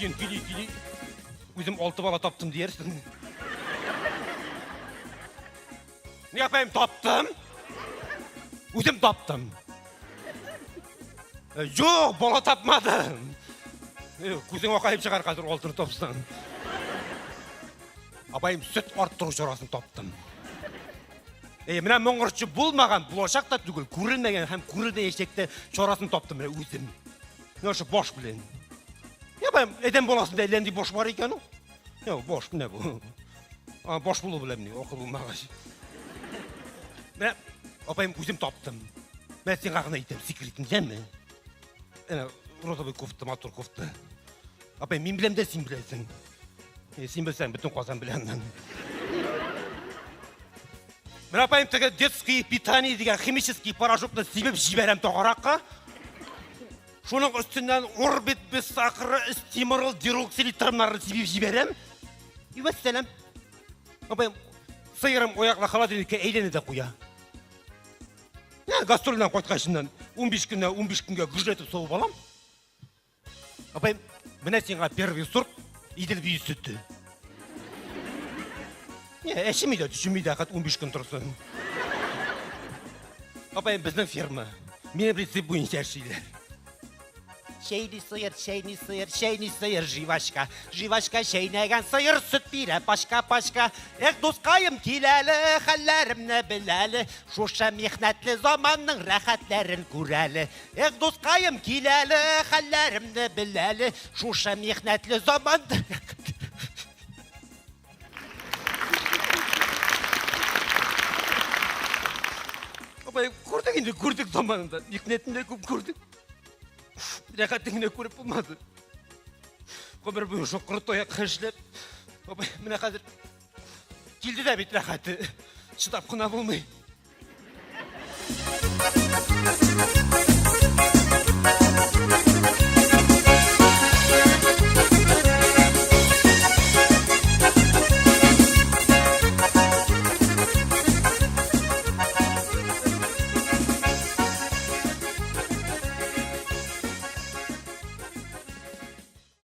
Көен көйли-көйли үзем алты бала таптым диярсең. Ни апаем таптым? Үзем таптым. Э, юк, бала тапмадым. Э, күзең акаеп чыгар хәзер алтыны тапсаң. Апаем сөт арттыру чарасын таптым. Э, менә моңарчы булмаган, булачак та түгел, күренмәгән һәм күренмәячәк тә чарасын таптым менә үзем. Менә шул баш белән. Я бәм, адәм баласында әллә нинди баш бар икән ул. Я, баш менә бу. А, баш булу белән ни, акыл булмагач. Менә апаем үзем таптым. Менә сиңа гына әйтәм, секретын, яме? Әнә розовый кофта, матур кофта. Апай, мин беләм дә син беләсең. Э, син белсәң, бөтен Казан белә аннан. Менә апаем теге детское питание дигән химический порошокны сибеп җибәрәм тагаракка. Шуның өстеннән орбит без сахара стиморол дироксилитрамнарны сибеп җибәрәм. И вәссәлам. Апаем, сыерым аяклы холодильникка әйләнә дә куя. Ә, гастрольдән кайткачыннан 15 көннән 15 көнгә гөжләтеп савып алам. Апай, менә сиңа первый сорт Идел бие сөте. Не, әчеми дә, төшеми дә, хәт 15 көн торсын. Апай, безнең ферма. Минем рецепт буенча эшлиләр. Чәйни сыер, чәйни сыер, чәйни сыер, жвачка. Жвачка чәйнәгән сыер сөт бирә пачка-пачка. Эх, дускаем, кил әле, хәлләремне бел әле. Шушы михнәтле заманның рәхәтләрен күр әле. Эх, дускаем, кил әле, хәлләремне бел әле. Шушы михнәтле заманда. Абай, күрдек инде, күрдек заманында. Михнәтен дә күп күрдек. Рәхәтен генә күреп булмады. Гомер буе шул коры таякка эшләп. Абай, менә хәзер килде дә бит рәхәте. Чыдап кына булмый.